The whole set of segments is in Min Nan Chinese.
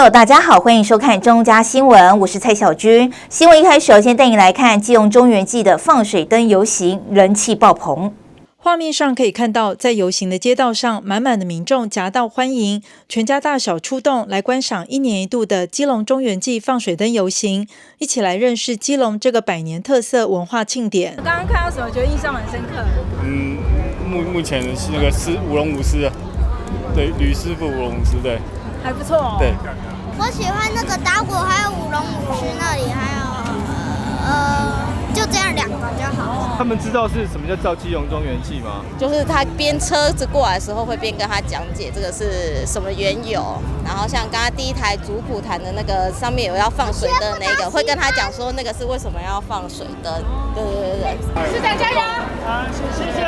友，大家好，欢迎收看中嘉新闻，我是蔡小军。新闻一开始，先带你来看基隆中元祭的放水灯游行，人气爆棚。画面上可以看到，在游行的街道上，满满的民众夹道欢迎，全家大小出动来观赏一年一度的基隆中元祭放水灯游行，一起来认识基隆这个百年特色文化庆典。刚刚看到什么，觉得印象蛮深刻？目前是那个是舞龙舞狮，对，吕师傅舞龙舞狮，对，还不错哦。对，我喜欢那个打鼓，还有舞龙舞狮那里，还有就这样两个就好。他们知道是什么叫基隆中元祭吗？就是他边车子过来的时候，会边跟他讲解这个是什么缘由。然后像刚刚第一台主谱坛的那个上面有要放水灯那个，会跟他讲说那个是为什么要放水灯。对对对对。市长加油！啊，谢谢。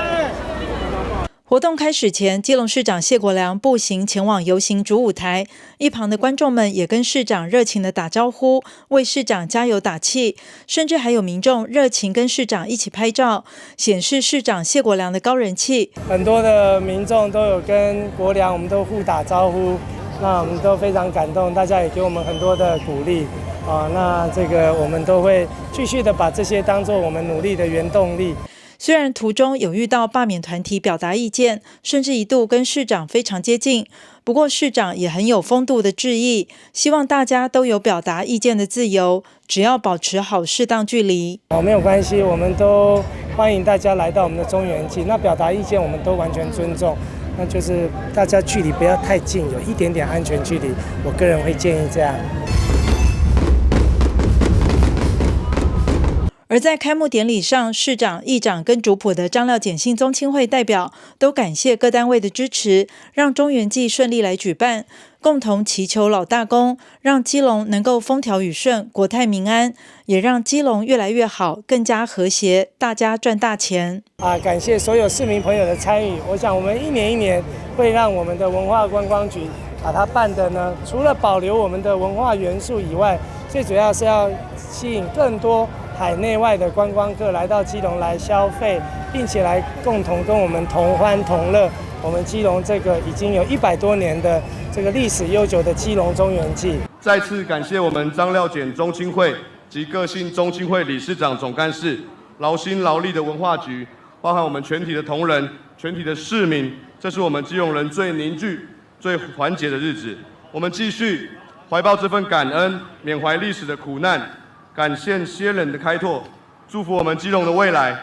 活动开始前，基隆市长谢国梁步行前往游行主舞台，一旁的观众们也跟市长热情的打招呼，为市长加油打气，甚至还有民众热情跟市长一起拍照，显示市长谢国梁的高人气。很多的民众都有跟国梁，我们都互打招呼，那我们都非常感动，大家也给我们很多的鼓励啊，那这个我们都会继续的把这些当做我们努力的原动力。虽然途中有遇到罢免团体表达意见，甚至一度跟市长非常接近，不过市长也很有风度的致意，希望大家都有表达意见的自由，只要保持好适当距离。哦，没有关系，我们都欢迎大家来到我们的中元祭，那表达意见我们都完全尊重，那就是大家距离不要太近，有一点点安全距离，我个人会建议这样。而在开幕典礼上，市长、议长跟主谱的张廖简姓宗亲会代表都感谢各单位的支持，让中元祭顺利来举办，共同祈求老大公，让基隆能够风调雨顺、国泰民安，也让基隆越来越好，更加和谐，大家赚大钱。啊，感谢所有市民朋友的参与。我想我们一年一年会让我们的文化观光局把它办的呢，除了保留我们的文化元素以外，最主要是要吸引更多海内外的观光客来到基隆来消费，并且来共同跟我们同欢同乐。我们基隆这个已经有100多年的这个历史悠久的基隆中元祭。再次感谢我们张廖简宗亲会及各姓宗亲会理事长、总干事劳心劳力的文化局，包含我们全体的同仁、全体的市民，这是我们基隆人最凝聚、最团结的日子。我们继续怀抱这份感恩，缅怀历史的苦难。感谢先人的开拓，祝福我们基隆的未来，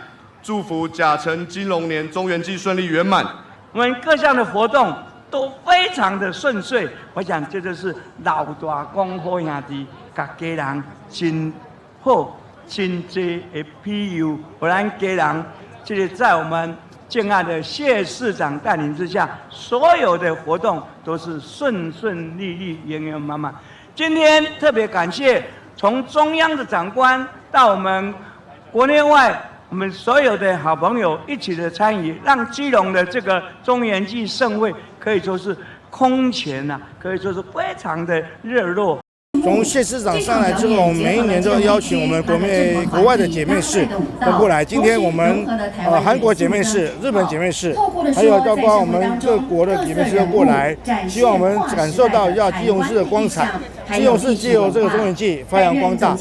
祝福甲辰金龙年中元祭顺利圆满。我们各项的活动都非常的顺遂，我想这就是老大公好兄弟，共家人真好、真济的庇佑，予咱家人，这个在我们敬爱的谢市长带领之下，所有的活动都是顺顺利利、圆圆满满。今天特别感谢。从中央的长官到我们国内外，我们所有的好朋友一起的参与，让基隆的这个中元祭盛会可以说是空前呐，可以说是非常的热络。从谢市长上来之后，我们每一年都要邀请我们国内国外的姐妹市都过来。今天我们韩国姐妹市、日本姐妹市，还有包括我们各国的姐妹市都过来，希望我们感受到要基隆市的光彩。基隆市借由这个中元祭发扬光大。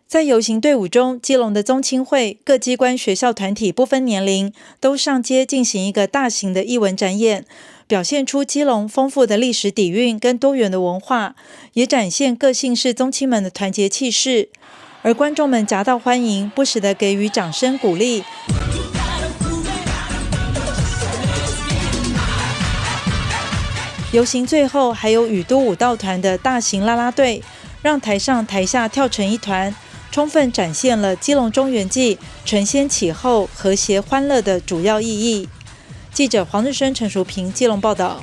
在游行队伍中，基隆的宗亲会、各机关、学校团体不分年龄，都上街进行一个大型的艺文展演，表现出基隆丰富的历史底蕴跟多元的文化，也展现各姓氏宗亲们的团结气势。而观众们夹道欢迎，不时的给予掌声鼓励。游行最后还有雨都舞蹈团的大型啦啦队，让台上台下跳成一团。充分展现了基隆中元祭承先启后、和谐欢乐的主要意义。记者黄日升、陈淑平，基隆报道。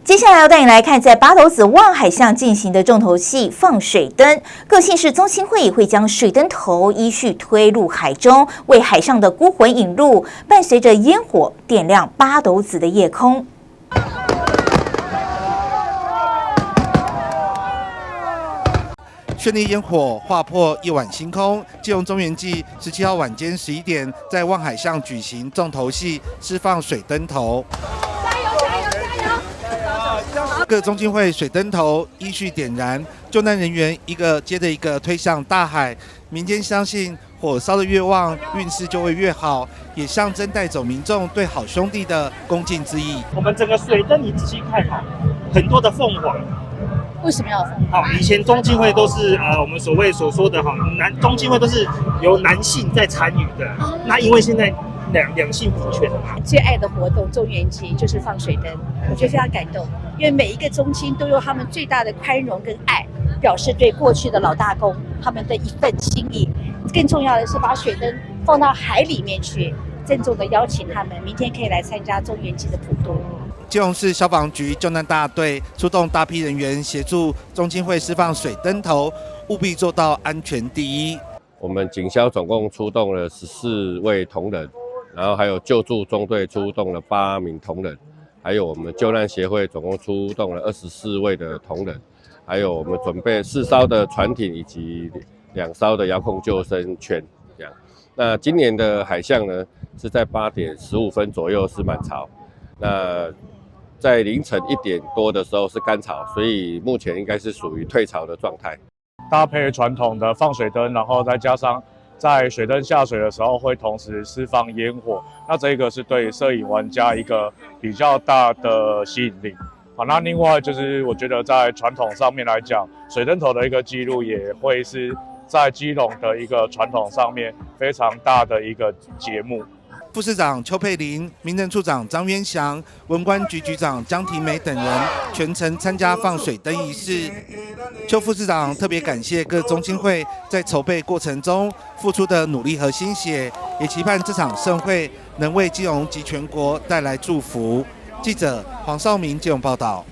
接下来要带你来看，在八斗子望海巷进行的重头戏放水灯，各姓氏宗亲会会将水灯头依序推入海中，为海上的孤魂引路，伴随着烟火点亮八斗子的夜空。谢绚麗煙火劃破夜晚星空。基隆中元祭17號晚間11點，在望海巷舉行重頭戲，釋放水燈頭。加油！加油！加油！各宗親會水燈頭依序點燃，救難人員一個接着一個推向大海。民間相信火燒得越旺，運勢就會越好，也象徵帶走民眾對好兄弟的恭敬之意。我們整個水燈，你仔細看哈，很多的鳳凰。為什麼要鳳凰？好，以前宗親會都是我們所謂所說的哈男宗親會都是由男性在參與的。那因為現在兩性平權了嘛。最愛的活動中元節就是放水燈，我覺得非常感動，因為每一個宗親都用他們最大的寬容跟愛，表示對過去的老大公他們的一份心意。更重要的是把水燈放到海裡面去，鄭重的邀請他們明天可以來參加中元節的普渡。基隆市消防局救難大隊出動大批人員協助宗親會釋放水燈頭，務必做到安全第一。我們警消總共出動了14位同仁，然後還有救助中隊出動了8名同仁，還有我們救難協會總共出動了24位的同仁，還有我們準備4艘的船艇以及2艘的遙控救生圈，這樣。那今年的海象呢，是在8點15分左右是滿潮，那在凌晨1點多的時候是乾潮，所以目前應該是屬於退潮的狀態。搭配傳統的放水燈，然後再加上在水燈下水的時候會同時釋放煙火，那這個是對攝影玩家一個比較大的吸引力。好，那另外就是我覺得在傳統上面來講，水燈頭的一個記錄也會是在基隆的一個傳統上面非常大的一個節目。副市長邱佩玲、民政處長張淵祥、文官局局長江婷美等人全程參加放水燈儀式。邱副市長特別感謝各宗親會在籌備過程中付出的努力和心血，也期盼這場盛會能為基隆及全國帶來祝福。記者黃少明基隆報道。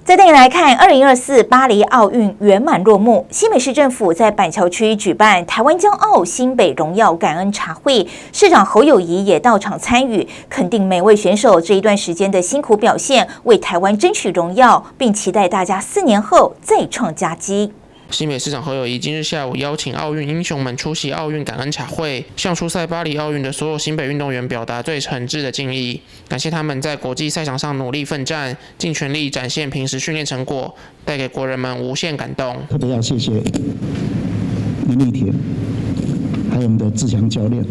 再帶你來看，2024巴黎奧運圓滿落幕。新北市政府在板橋區舉辦台灣驕傲新北榮耀感恩茶會，市長侯友宜也到場參與，肯定每位選手這一段時間的辛苦表現，為台灣爭取榮耀，並期待大家4年後再創佳績。新北市長侯友宜今日下午邀請奧運英雄們出席奧運感恩茶會，向出賽巴黎奧運的所有新北運動員表達最誠摯的敬意，感謝他們在國際賽場上努力奮戰，盡全力展現平時訓練成果，帶給國人們無限感動。特別要謝謝林立婷，還有我們的志強教練，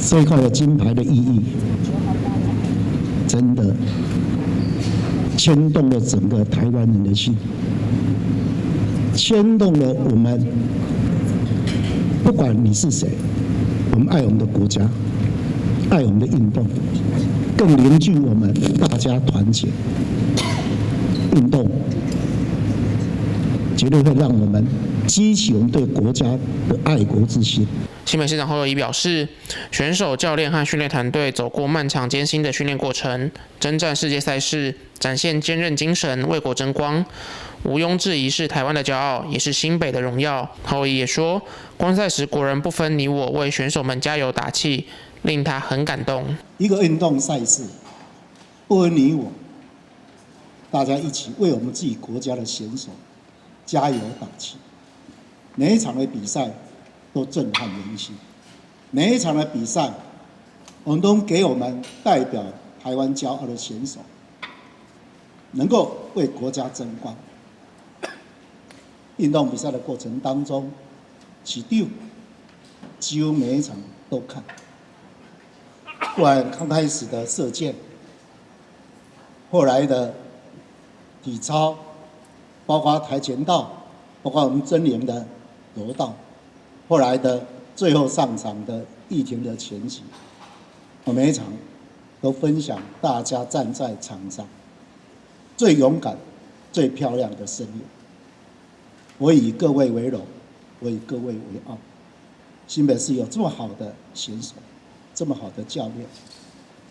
這一塊的金牌的意義，真的牽動了整個台灣人的心，牽動了我們，不管你是誰，我們愛我們的國家，愛我們的運動，更凝聚我們大家團結。運動絕對會讓我們激起我們對國家的愛國之心。新北市長侯友宜表示，選手、教練和訓練團隊走過漫長艱辛的訓練過程，征戰世界賽事，展現堅韌精神，為國爭光，毋庸置疑是台灣的驕傲，也是新北的榮耀。侯友宜也說，觀賽時國人不分你我，為選手們加油打氣，令他很感動。一個運動賽事，不分你我，大家一起為我們自己國家的選手加油打氣。每一場的比賽都震撼人心，每一場的比賽，我們都給我們代表台灣驕傲的選手，能夠為國家爭光。運動比賽的過程當中，市長幾乎每一場都看，不管剛開始的射箭，後來的體操，包括跆拳道，包括我們真靈的柔道，後來的最後上場的奕霆的拳擊，我每一場都分享大家站在場上最勇敢、最漂亮的身影。我以各位為榮，我以各位為傲。新北市有這麼好的選手，這麼好的教練，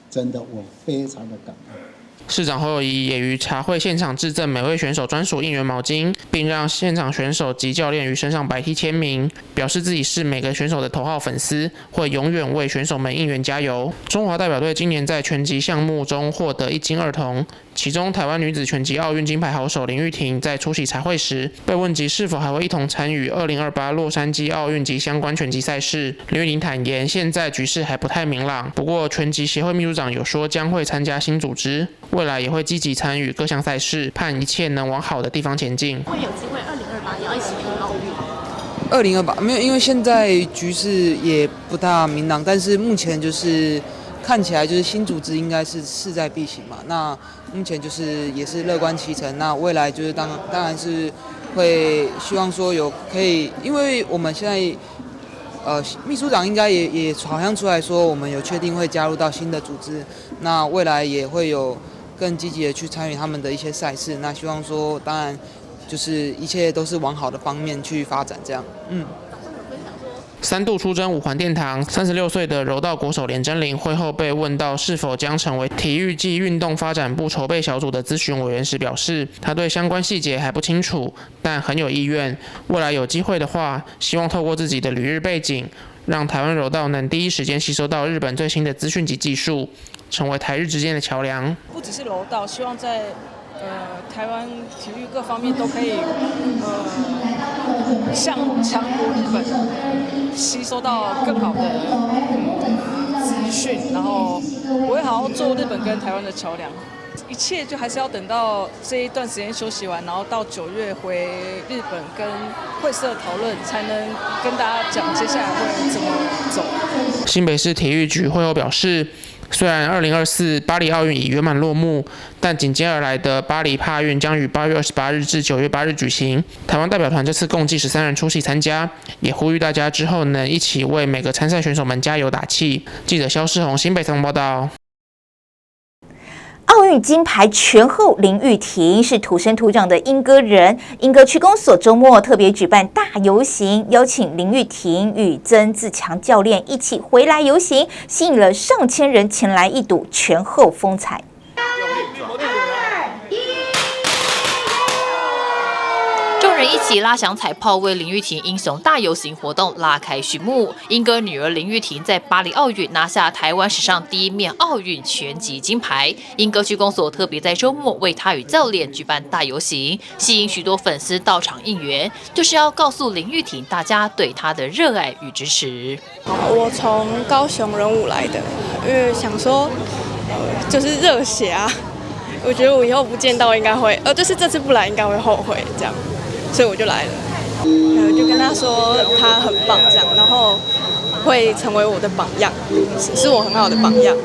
真的我非常的感恩。市長侯友宜也於茶會現場致贈每位選手專屬應援毛巾，並讓現場選手及教練於身上白 T 簽名，表示自己是每個選手的頭號粉絲，會永遠為選手們應援加油。中華代表隊今年在拳擊項目中獲得1金2銅，其中，台灣女子拳擊奧運金牌好手林郁婷在出席茶會時，被問及是否還會一同參與2028洛杉磯奧運及相關拳擊賽事，林郁婷坦言，現在局勢還不太明朗。不過，拳擊協會秘書長有說將會參加新組織，未來也會積極參與各項賽事，盼一切能往好的地方前進。會有機會2028要一起拼奧運？ 2028沒有，因為現在局勢也不大明朗，但是目前就是看起來就是新組織應該是勢在必行嘛。那目前就是也是樂觀其成。那未來就是當然是會希望說有可以，因為我們現在秘書長應該也好像出來說，我們有確定會加入到新的組織，那未來也會有更積極的去參與他們的一些賽事。那希望說，當然。就是一切都是往好的方面去發展，這樣。三度出征五環殿堂，36歲的柔道國手連珍羚會後被問到是否將成為體育暨運動發展部籌備小組的諮詢委員時，表示他對相關細節還不清楚，但很有意願。未來有機會的話，希望透過自己的旅日背景，讓台灣柔道能第一時間吸收到日本最新的資訊及技術，成為台日之間的橋梁。不只是柔道，希望在台灣體育各方面都可以，向強國日本吸收到更好的資訊，然後我會好好做日本跟台灣的橋梁。一切就還是要等到這一段時間休息完，然後到9月回日本跟會社討論，才能跟大家講接下來會怎麼走。新北市體育局會後表示，雖然2024巴黎奧運已圓滿落幕，但緊接而來的巴黎帕運將於8月28日至9月8日舉行。台灣代表團這次共計13人出席參加，也呼籲大家之後能一起為每個參賽選手們加油打氣。記者蕭世宏新北採訪報道。奧運金牌拳后林郁婷是土生土長的鶯歌人，鶯歌區公所週末特別舉辦大遊行，邀請林郁婷與曾自強教練一起回來遊行，吸引了上千人前來一睹拳后風采。眾人一起拉響彩炮，為林郁婷英雄大遊行活動拉開序幕。鶯歌女兒林郁婷在巴黎奧運拿下台灣史上第一面奧運拳擊金牌。鶯歌區公所特別在週末為她與教練舉辦大遊行，吸引許多粉絲到場應援，就是要告訴林郁婷大家對她的熱愛與支持。我從高雄仁武來的，因為想說，就是熱血啊！我覺得我以後不見到應該會，就是這次不來應該會後悔這樣。所以我就來了，我就跟他說他很棒，這樣，然後會成為我的榜樣，是我很好的榜樣。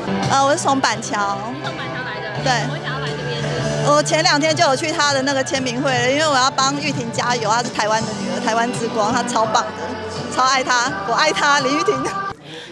我是從板橋，從板橋來的，對。我想要來這邊。我前2天就有去他的那個簽名會了，因為我要幫郁婷加油，她是台灣的女兒，台灣之光，她超棒的，超愛她，我愛她，林郁婷。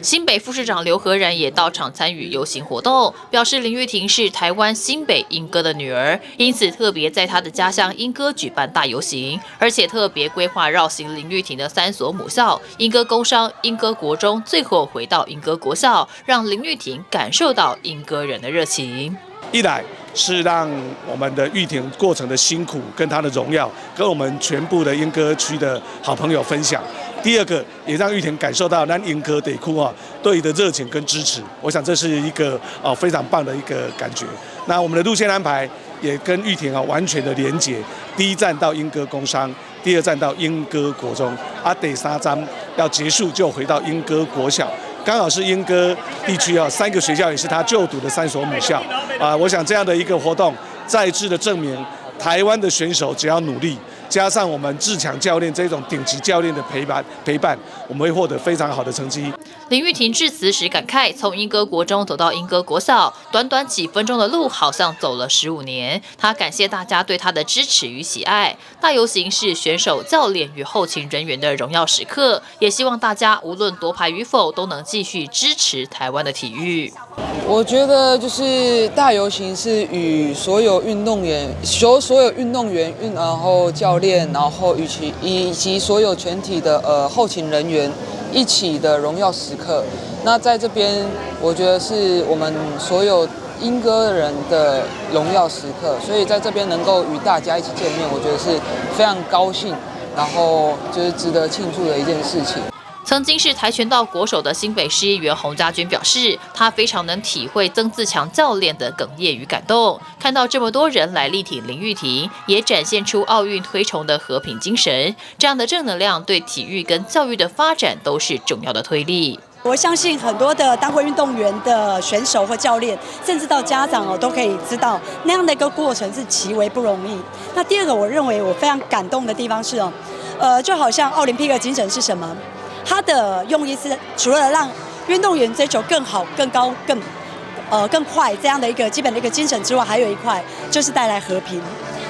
新北副市長劉和然也到場參與遊行活動，表示林郁婷是台灣新北鶯歌的女兒，因此特別在她的家鄉鶯歌舉辦大遊行，而且特別規劃繞行林郁婷的3所母校鶯歌工商、鶯歌國中，最後回到鶯歌國校，讓林郁婷感受到鶯歌人的熱情。一來是讓我們的郁婷過程的辛苦跟她的榮耀，跟我們全部的鶯歌區的好朋友分享。第二個，也讓郁婷感受到咱鶯歌地區啊對的熱情跟支持，我想這是一個非常棒的一個感覺。那我們的路線安排也跟郁婷啊完全的連結，第一站到鶯歌工商，第二站到鶯歌國中，第三站要結束就回到鶯歌國小，剛好是鶯歌地區啊3個學校也是他就讀的3所母校啊。我想這樣的一個活動，再次的證明台灣的選手只要努力。加上我們志強教練這種頂級教練的陪伴，我們會獲得非常好的成績。林郁婷致辭時感慨：從鶯歌國中走到鶯歌國小，短短幾分鐘的路，好像走了15年。她感謝大家對她的支持與喜愛。大遊行是選手、教練與後勤人員的榮耀時刻，也希望大家無論奪牌與否，都能繼續支持台灣的體育。我覺得就是大遊行是與所有運動員、所有運動員、然後教練，然後以及所有全體的後勤人員一起的榮耀時刻。那在這邊，我覺得是我們所有鶯歌人的榮耀時刻，所以在這邊能夠與大家一起見面，我覺得是非常高興，然後就是值得慶祝的一件事情。曾经是跆拳道国手的新北市议员洪家军表示，他非常能体会曾自强教练的哽咽与感动。看到这么多人来力挺林育婷，也展现出奥运推崇的和平精神。这样的正能量对体育跟教育的发展都是重要的推力。我相信很多的当过运动员的选手或教练，甚至到家长哦，都可以知道那样的一个过程是极为不容易。那第二个，我认为我非常感动的地方是哦，就好像奥林匹克精神是什么？它的用意是除了让运动员追求更好、更高、更快这样的一个基本的一个精神之外，还有一块就是带来和平。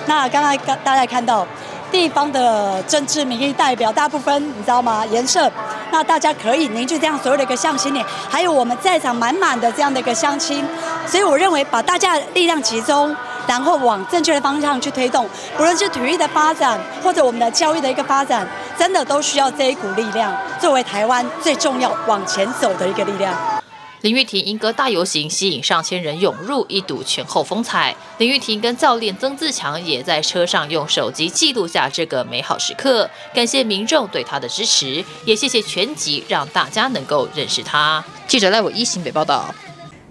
那刚才大家看到地方的政治民意代表，大部分你知道吗？颜色，那大家可以凝聚这样所有的一个向心力，还有我们在场满满的这样的一个乡亲，所以我认为把大家的力量集中，然后往正确的方向去推动，不论是体育的发展或者我们的教育的一个发展，真的都需要这一股力量，作为台湾最重要往前走的一个力量。林育婷莺歌大游行吸引上千人涌入，一睹全后风采。林育婷跟教练曾自强也在车上用手机记录下这个美好时刻，感谢民众对他的支持，也谢谢拳击让大家能够认识他。记者赖伟一新北报道。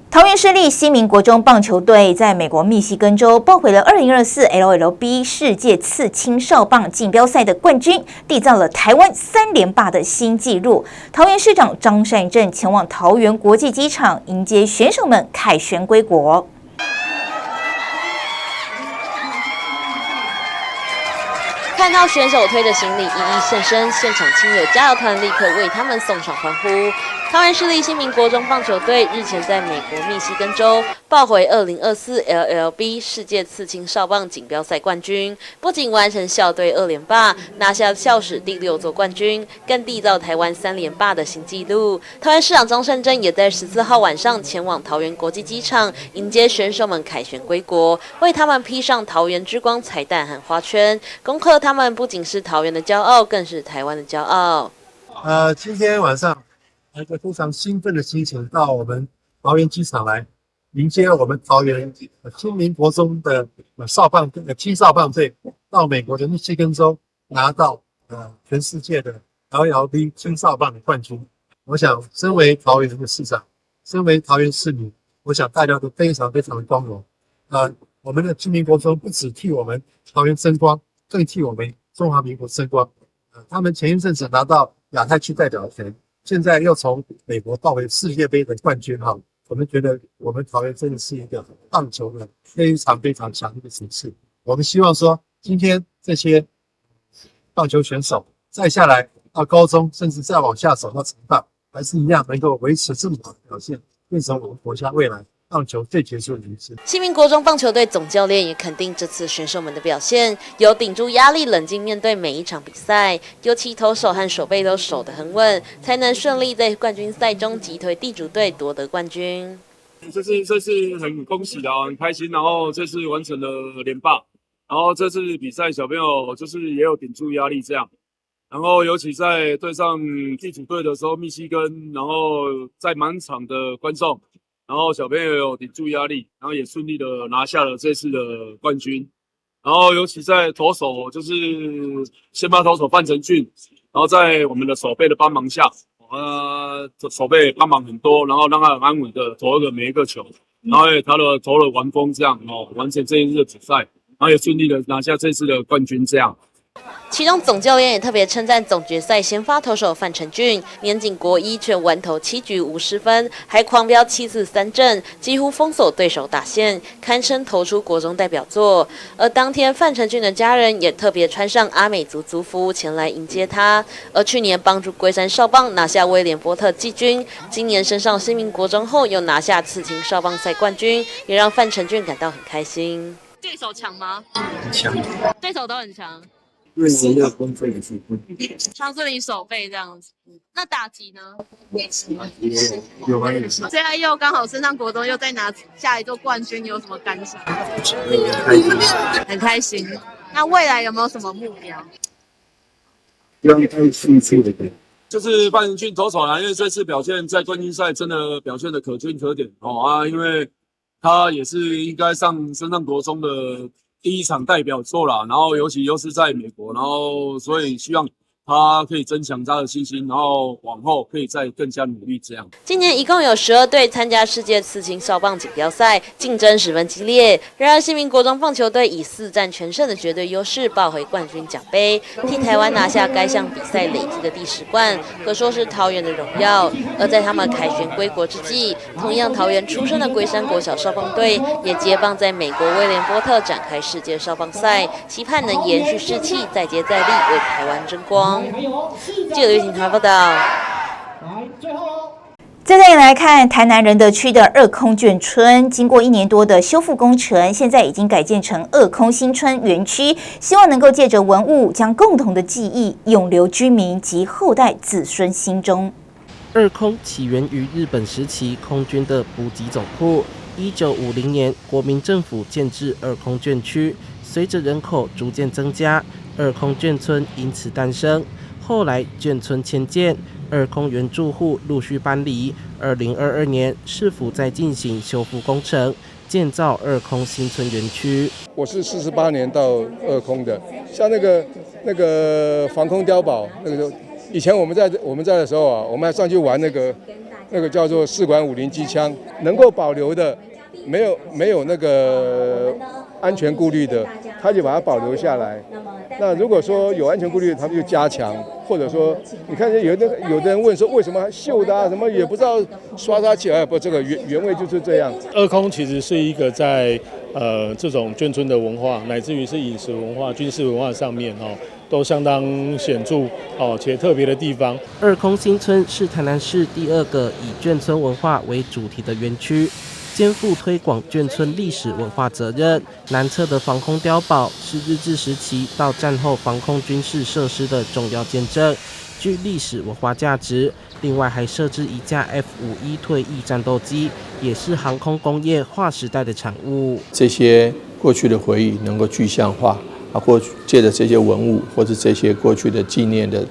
桃园市立新民国中棒球队在美国密西根州抱回了2024 LLB 世界次青少棒锦标赛的冠军，缔造了台湾三连霸的新纪录。桃园市长张善政前往桃园国际机场迎接选手们凯旋归国。看到选手推着行李一一现身，现场亲友加油团立刻为他们送上欢呼。桃园市立新民国中棒球队日前在美国密西根州抱回2024 LLB 世界次青少棒锦标赛冠军，不仅完成校队2连霸，拿下校史第6座冠军，更缔造台湾3连霸的新纪录。桃园市长张善政也在14号晚上前往桃园国际机场迎接选手们凯旋归国，为他们披上桃园之光彩带和花圈，恭贺他们不仅是桃园的骄傲，更是台湾的骄傲。今天晚上一个非常兴奋的心情到我们桃园机场来迎接我们桃园新民国中的少棒青少棒队到美国的密西根州拿到全世界的 LLB 青少棒的冠军。我想，身为桃园的市长，身为桃园市民，我想大家都非常非常的光荣。我们的新民国中不只替我们桃园争光，更替我们中华民国争光。他们前一阵子拿到亚太区代表权。现在又从美国抱回世界杯的冠军哈，我们觉得我们桃园真的是一个棒球的非常非常强的城市。我们希望说，今天这些棒球选手再下来到高中，甚至再往下走到成大，还是一样能够维持这么好的表现，变成我们国家未来棒球最杰出的明星。新民国中棒球队总教练也肯定这次选手们的表现，有顶住压力，冷静面对每一场比赛，尤其投手和守备都守得很稳，才能顺利在冠军赛中击退地主队，夺得冠军。这次很恭喜的哦，很开心。然后这次完成了连霸，然后这次比赛小朋友就是也有顶住压力这样。然后尤其在对上地主队的时候，密西根，然后在满场的观众。然后小朋友有顶住压力，然后也顺利的拿下了这次的冠军。然后尤其在投手，就是先发投手范成俊，然后在我们的守备的帮忙下，守备帮忙很多，然后让他很安稳的投了每一个球，然后也他的投了完封这样哦，完成这一次的比赛，然后也顺利的拿下这次的冠军这样。其中总教练也特别称赞总决赛先发投手范成俊，年仅国一却完投7局无失分，还狂飙7次3振，几乎封锁对手打线，堪称投出国中代表作。而当天范成俊的家人也特别穿上阿美族族服前来迎接他。而去年帮助龟山少棒拿下威廉波特季军，今年升上新民国中后又拿下次青少棒赛冠军，也让范成俊感到很开心。对手强吗？很强，对手都很强。对，要工作也是。像是你守备这样子，那打击呢？有关系。现在又刚好升上国中，又再拿下一座冠军，你有什么感想？很开心。那未来有没有什么目标？就是范成俊投手啦，因为这次表现在冠军赛真的表现的可圈可点哦啊，因为他也是应该升上国中的第一场代表作啦，然后尤其又是在美国，然后所以希望他可以增强他的信心，然后往后可以再更加努力。这样，今年一共有12队参加世界刺青少棒锦标赛，竞争十分激烈。然而，新民国中棒球队以4战全胜的绝对优势抱回冠军奖杯，替台湾拿下该项比赛累计的第10冠，可说是桃园的荣耀。而在他们凯旋归国之际，同样桃园出身的龟山国小少棒队也接棒在美国威廉波特展开世界少棒赛，期盼能延续士气，再接再厉，为台湾争光。记者刘婷台报道。再带你来看台南仁德区的二空眷村，经过一年多的修复工程，现在已经改建成二空新村园区，希望能够借着文物，将共同的记忆永留居民及后代子孙心中。二空起源于日本时期空军的补给总库。1950年，国民政府建置二空眷区，随着人口逐渐增加，二空眷村因此诞生。后来眷村迁建，二空原住户陆续搬离。2022年，市府在进行修复工程，建造二空新村园区。我是48年到二空的，像那个防空碉堡，那个时候以前我们在的时候啊，我们还上去玩那个叫做4管50机枪，能够保留的，没有那个安全顾虑的，他就把它保留下来。那如果说有安全顾虑，他们就加强，或者说，你看有的人问说，为什么锈的啊，什么也不知道刷刷起来，不，这个原味就是这样。二空其实是一个在这种眷村的文化，乃至于是饮食文化、军事文化上面哦，都相当显著哦且特别的地方。二空新村是台南市第二个以眷村文化为主题的园区。肩负推广眷村历史文化责任。南侧的防空碉堡是日治时期到战后防空军事设施的重要见证，具历史文化价值。另外还设置一架 F-51退役战斗机，也是航空工业划时代的产物。这些过去的回忆能够具象化啊，或借着这些文物，或者这些过去的纪念的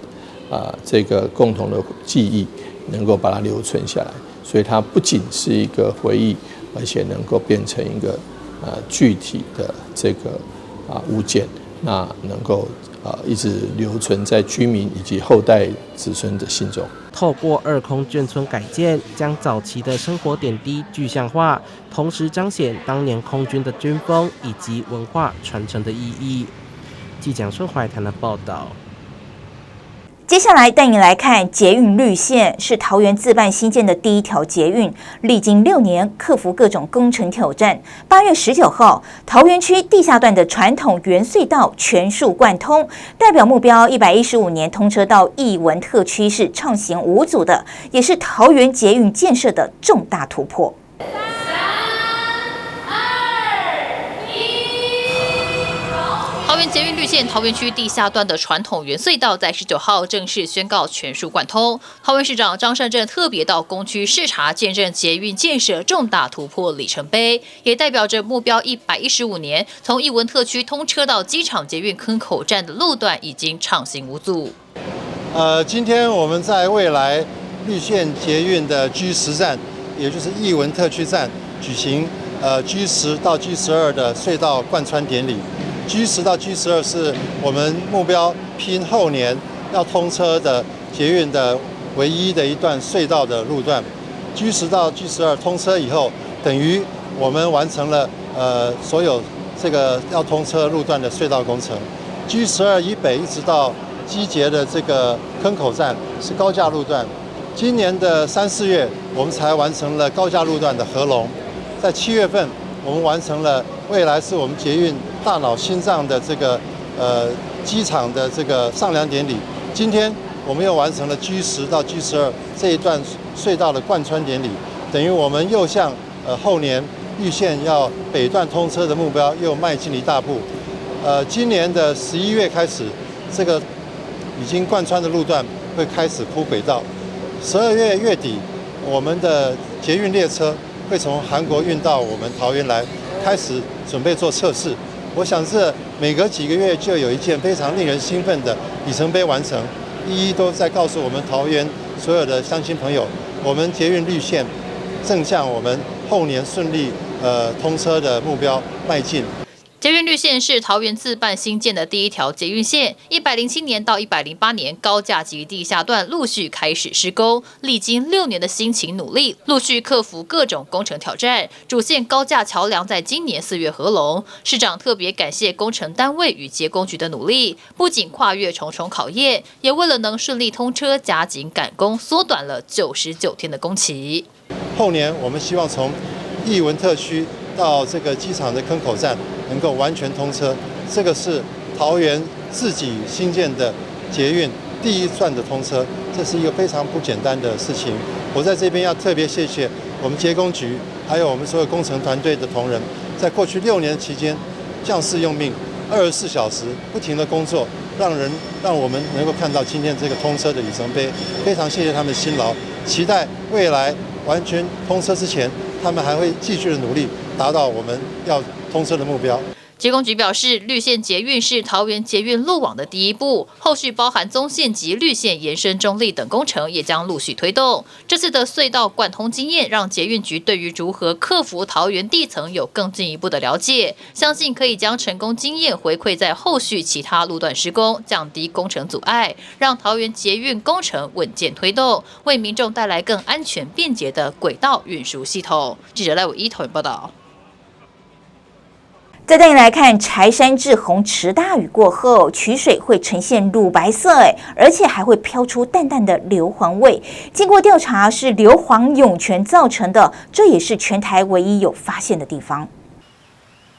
啊，这个共同的记忆，能够把它留存下来。所以它不仅是一个回忆，而且能够变成一个具体的这个物件，那能够一直留存在居民以及后代子孙的心中。透过二空眷村改建，将早期的生活点滴具象化，同时彰显当年空军的军风以及文化传承的意义。记者蒋怀谈的报道。接下来带你来看捷运绿线，是桃园自办兴建的第一条捷运，历经6年，克服各种工程挑战。8月19号，桃园区地下段的传统圆隧道全数贯通，代表目标115年通车到艺文特区是畅行无阻的，也是桃园捷运建设的重大突破。三、二、一。桃园捷运绿线桃园区地下段的传统圆隧道在19号正式宣告全数贯通。桃园市长张善政特别到工区视察，见证捷运建设重大突破里程碑，也代表着目标115年从艺文特区通车到机场捷运坑口站的路段已经畅行无阻。今天我们在未来绿线捷运的 G10站，也就是艺文特区站，举行G10到 G12的隧道贯穿典礼。G10到 G12是我们目标拼后年要通车的捷运的唯一的一段隧道的路段。G10到 G12通车以后，等于我们完成了所有这个要通车路段的隧道工程。G12以北一直到机捷的这个坑口站是高架路段。今年的三四月，我们才完成了高架路段的合龙，在7月份，我们完成了未来是我们捷运大脑心脏的这个机场的这个上梁典礼。今天我们又完成了 G10到 G12这一段隧道的贯穿典礼，等于我们又向后年绿线要北段通车的目标又迈进了一大步。今年的11月开始，这个已经贯穿的路段会开始铺轨道。12月月底，我们的捷运列车会从韩国运到我们桃园来，开始准备做测试。我想这每隔几个月就有一件非常令人兴奋的里程碑完成，一一都在告诉我们桃园所有的乡亲朋友，我们捷运绿线正向我们后年顺利通车的目标迈进。捷运绿线是桃园自办兴建的第一条捷运线，107年到108年，高架及地下段陆续开始施工，历经6年的辛勤努力，陆续克服各种工程挑战，主线高架桥梁在今年4月合龙。市长特别感谢工程单位与捷工局的努力，不仅跨越重重考验，也为了能顺利通车，加紧赶工，缩短了99天的工期。后年我们希望从艺文特区到这个机场的坑口站能够完全通车，这个是桃园自己兴建的捷运第一段的通车，这是一个非常不简单的事情。我在这边要特别谢谢我们捷工局，还有我们所有工程团队的同仁，在过去6年期间，将士用命，24小时不停的工作，让我们能够看到今天这个通车的里程碑，非常谢谢他们辛劳，期待未来完全通车之前，他们还会继续的努力，达到我们要通车的目标。捷工局表示，绿线捷运是桃园捷运路网的第一步，后续包含棕线及绿线延伸中坜等工程也将陆续推动。这次的隧道贯通经验，让捷运局对于如何克服桃园地层有更进一步的了解，相信可以将成功经验回馈在后续其他路段施工，降低工程阻碍，让桃园捷运工程稳健推动，为民众带来更安全便捷的轨道运输系统。记者赖伟一桃园报道。再带你来看柴山滞洪池大雨过后，渠水会呈现乳白色，哎，而且还会飘出淡淡的硫磺味。经过调查，是硫磺涌泉造成的，这也是全台唯一有发现的地方。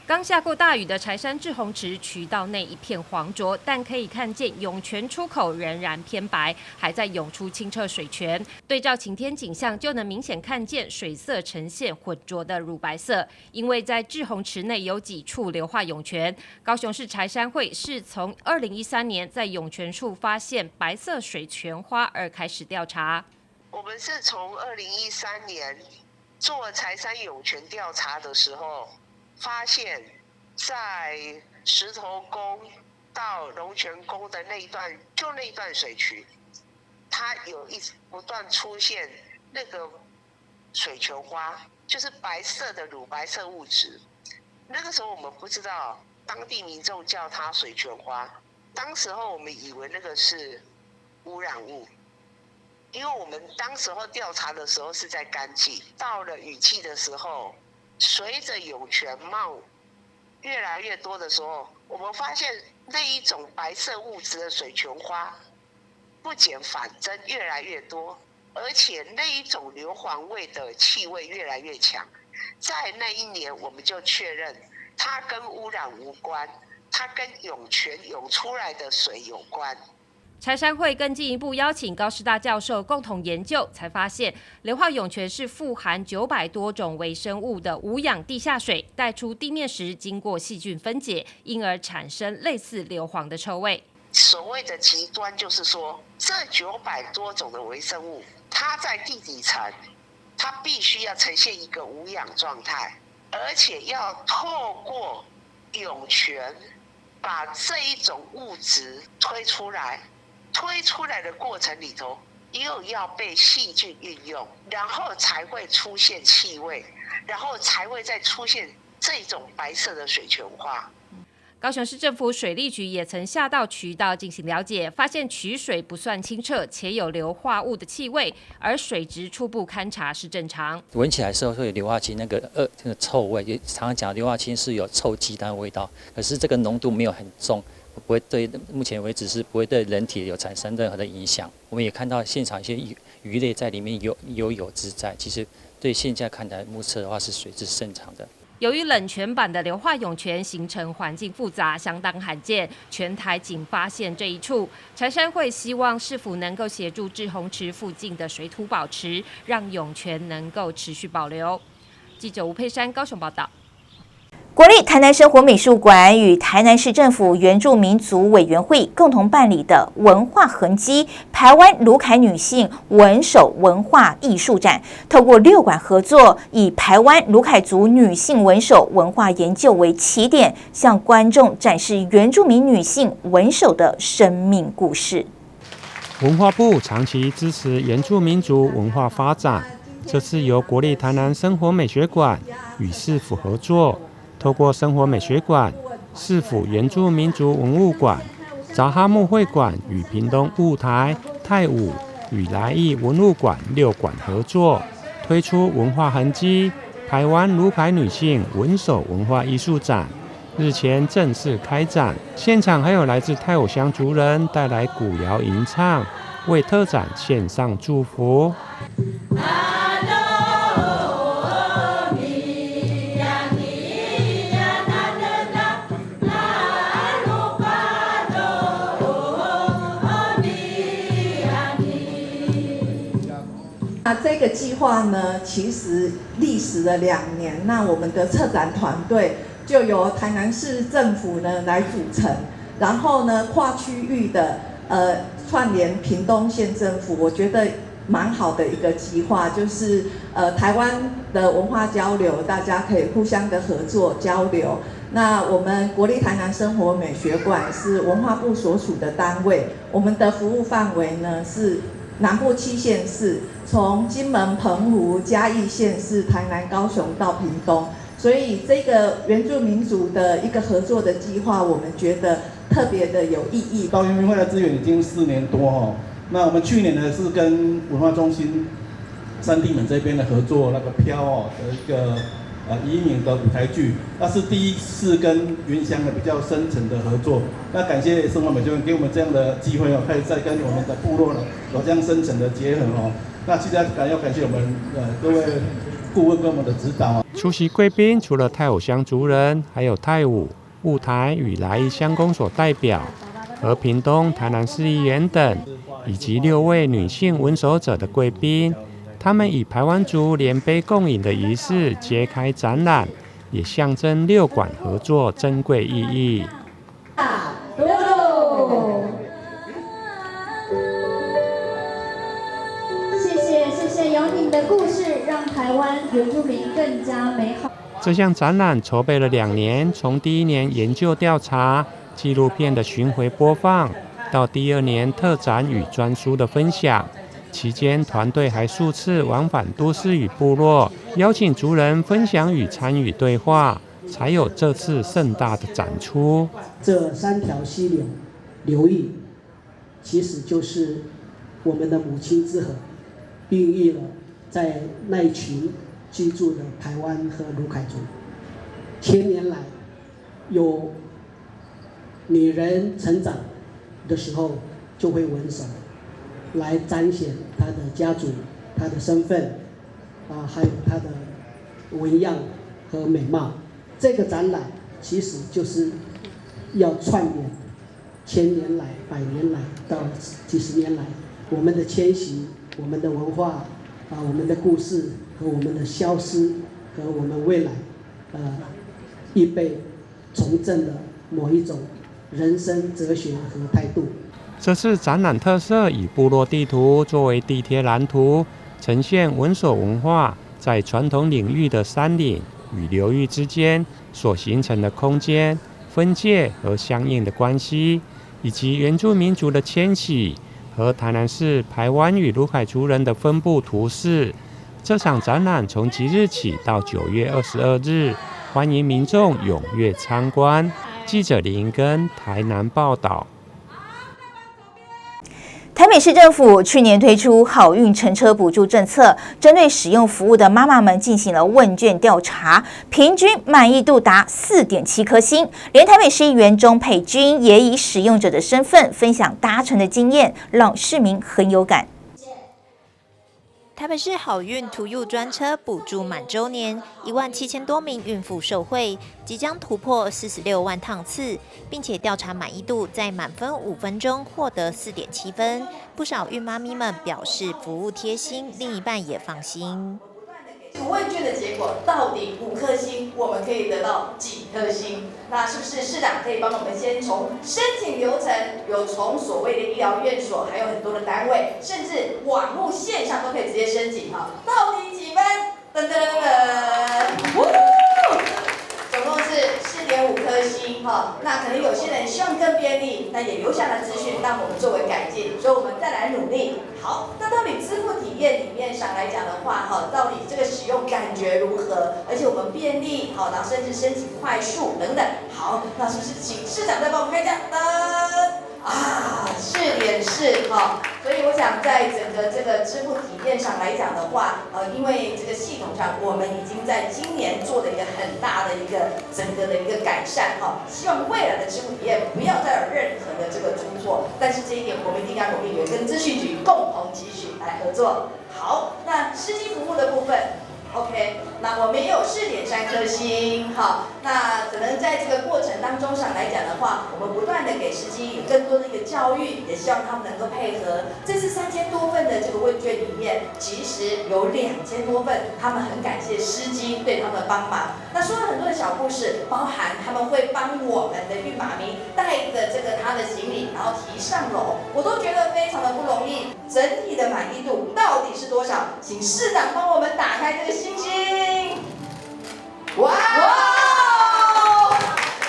刚下过大雨的柴山滞洪池渠道内一片黄浊，但可以看见涌泉出口仍然偏白，还在涌出清澈水泉。对照晴天景象，就能明显看见水色呈现浑浊的乳白色。因为在滞洪池内有几处硫化涌泉。高雄市柴山会是从2013年在涌泉处发现白色水泉花而开始调查。我们是从2013年做柴山涌泉调查的时候，发现，在石头宫到龙泉宫的那一段，就那一段水渠，它有一直不断出现那个水泉花，就是白色的乳白色物质。那个时候我们不知道，当地民众叫它水泉花。当时候我们以为那个是污染物，因为我们当时候调查的时候是在干季，到了雨季的时候，随着涌泉冒越来越多的时候，我们发现那一种白色物质的水泉花不减反增，越来越多，而且那一种硫磺味的气味越来越强。在那一年，我们就确认它跟污染无关，它跟涌泉涌出来的水有关。柴山会更进一步邀请高师大教授共同研究，才发现硫化涌泉是富含900多种微生物的无氧地下水，带出地面时经过细菌分解，因而产生类似硫磺的臭味。所谓的极端就是说，这900多种的微生物，它在地底层，它必须要呈现一个无氧状态，而且要透过涌泉把这一种物质推出来。推出来的过程里头，又要被细菌运用，然后才会出现气味，然后才会再出现这种白色的水泉花。高雄市政府水利局也曾下到渠道进行了解，发现渠水不算清澈，且有硫化物的气味，而水质初步勘查是正常。闻起来时候会有硫化氢那个臭味，也常常讲硫化氢是有臭鸡蛋味道，可是这个浓度没有很重。不会对，目前为止是不会对人体有产生任何的影响。我们也看到现场一些鱼类在里面游游泳自在，其实对现在看来目测的话是水质正常的。由于冷泉版的硫化涌泉形成环境复杂，相当罕见，全台仅发现这一处。柴山会希望市府能够协助滞洪池附近的水土保持，让涌泉能够持续保留。记者吴佩珊高雄报道。国立台南生活美术馆与台南市政府原住民族委员会共同办理的文化痕迹排湾鲁凯女性文手文化艺术展，透过六馆合作，以排湾鲁凯族女性文手文化研究为起点，向观众展示原住民女性文手的生命故事。文化部长期支持原住民族文化发展，这次由国立台南生活美学馆与市府合作。透过生活美学馆市府原住民族文物馆、察哈木会馆与屏东雾台、泰武与来义文物馆六馆合作，推出文化痕迹排湾鲁凯女性文手文化艺术展，日前正式开展。现场还有来自泰武乡族人带来古谣吟唱，为特展献上祝福。那这个计划呢，其实历时了2年。那我们的策展团队就由台南市政府呢来组成，然后呢跨区域的串联屏东县政府，我觉得蛮好的一个计划，就是台湾的文化交流，大家可以互相的合作交流。那我们国立台南生活美学馆是文化部所属的单位，我们的服务范围呢是南部7县市，从金门、澎湖、嘉义县市、台南、高雄到屏东，所以这个原住民族的一个合作的计划，我们觉得特别的有意义。到原民会的资源已经4年多哦，那我们去年呢是跟文化中心三地门这边的合作，那个飘哦的一个移民的舞台剧，那是第一次跟原乡的比较深层的合作。那感谢生活美学馆给我们这样的机会哦，可以再跟我们的部落呢有这样深层的结合哦。那其实要感谢我们各位顾问跟我们的指导啊。出席贵宾除了泰武乡族人，还有泰武、雾台与来义乡公所代表，和屏东、台南市议员等，以及6位女性文手者的贵宾。他们以排湾族连杯共饮的仪式揭开展览，也象征6馆合作珍贵意义。谢谢谢谢，有你们的故事，让台湾原住民更加美好。这项展览筹备了2年，从第一年研究调查、纪录片的巡回播放，到第2年特展与专书的分享。期间，团队还数次往返都市与部落，邀请族人分享与参与对话，才有这次盛大的展出。这3条溪流流域，其实就是我们的母亲之河，孕育了在那一群居住的台湾和鲁凯族。千年来，有女人成长的时候就会纹手，来彰显她的家族、她的身份，还有她的纹样和美貌。这个展览其实就是要串联千年来、百年来到几十年来我们的迁徙、我们的文化我们的故事和我们的消失和我们未来预备重振的某一种人生哲学和态度。这次展览特色以部落地图作为地贴蓝图，呈现文手文化在传统领域的山岭与流域之间所形成的空间分界和相应的关系，以及原住民族的迁徙和台南市排湾与鲁凯族人的分布图示。这场展览从即日起到9月22日，欢迎民众踊跃参观。记者林银根台南报道。台北市政府去年推出好运乘车补助政策，针对使用服务的妈妈们进行了问卷调查，平均满意度达4.7颗星。连台北市议员钟沛君也以使用者的身份分享搭乘的经验，让市民很有感。台北市好运2U专车补助满周年，17000多名孕妇受惠，即将突破46万趟次，并且调查满意度在满分5分中获得4.7分。不少孕妈咪们表示服务贴心，另一半也放心。问卷的结果到底5颗星，我们可以得到几颗星？那是不是市长可以帮我们先从申请流程，有从所谓的医疗院所，还有很多的单位，甚至网络线上都可以直接申请哈？到底几分？噔噔噔噔，呜！总共是4.5颗星哈。那可能有些人希望更便利，那也留下了资讯，让我们作为改进，所以我们再来努力。好，那到底支付体验里面？验上来讲的话，哈，到底这个使用感觉如何？而且我们便利，好，然后甚至申请快速等等。好，那是不是请市长再帮我们开奖？啊，4.4哈，所以我想在整个这个支付体验上来讲的话，因为这个系统上我们已经在今年做了一个很大的一个整个的一个改善哈，希望未来的支付体验不要再有任何的这个出错，但是这一点我们一定要努力，跟资讯局共同继续来合作。好，那司机服务的部分。OK，那我们也有4.3颗星，好，那可能在这个过程当中上来讲的话，我们不断的给司机有更多的一个教育，也希望他们能够配合。这次3000多份的这个问卷里面，其实有2000多份，他们很感谢司机对他们的帮忙。那说了很多的小故事，包含他们会帮我们的孕妈咪带着这个他的行李，然后提上楼，我都觉得非常的不容易。整体的满意度到底是多少？请市长帮我们打开这个星星。哇！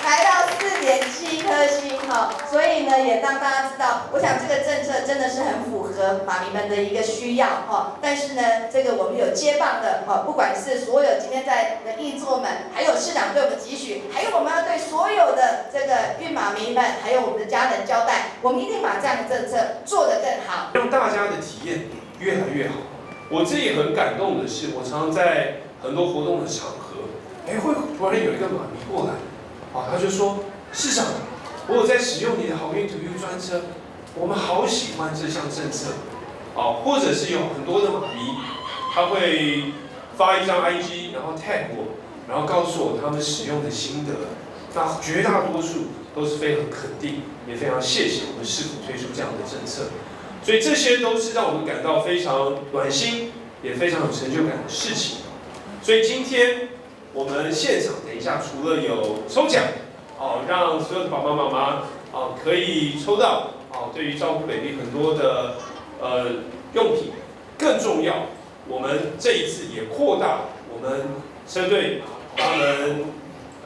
来到4.7颗星哈，所以呢，也让大家知道，我想这个政策真的是很符合妈咪们的一个需要哈。但是呢，这个我们有接棒的哈，不管是所有今天在的议座们，还有市长对我们期许，还有我们要对所有的这个孕妈咪们，还有我们的家人交代，我们一定把这样的政策做得更好，让大家的体验越来越好。我自己很感动的是，我常常在很多活动的场合，哎，会突然有一个妈咪过来。啊，他就说：“市长，我有在使用你的好运 2U 专车，我们好喜欢这项政策。”啊，或者是有很多的妈咪，他会发一张 IG，然后 tag 我，然后告诉我他们使用的心得。那绝大多数都是非常肯定，也非常谢谢我们市府推出这样的政策。所以这些都是让我们感到非常暖心，也非常有成就感的事情。所以今天我们现场等一下除了有抽奖，哦，让所有的爸爸妈妈哦可以抽到哦，对于照顾 baby 很多的用品，更重要，我们这一次也扩大我们车队他们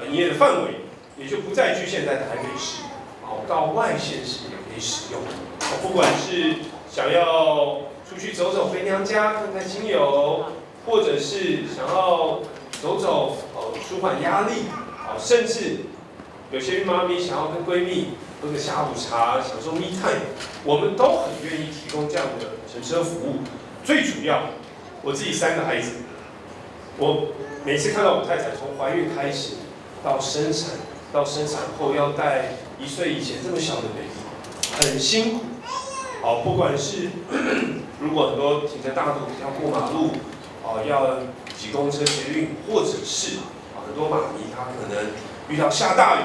营业的范围，也就不再局限在台北市，哦，到外县市也可以使用。哦，不管是想要出去走走回娘家看看亲友，或者是想要走走，哦，舒缓压力，哦，甚至有些孕妈咪想要跟闺蜜喝个下午茶，享受 me time，我们都很愿意提供这样的乘车服务。最主要，我自己3个孩子，我每次看到我太太从怀孕开始到生产，到生产后要带1岁以前这么小的 baby，很辛苦。哦，不管是如果很多停在大路要过马路，哦，要挤公车捷运，或者是啊，很多妈咪她可能遇到下大雨，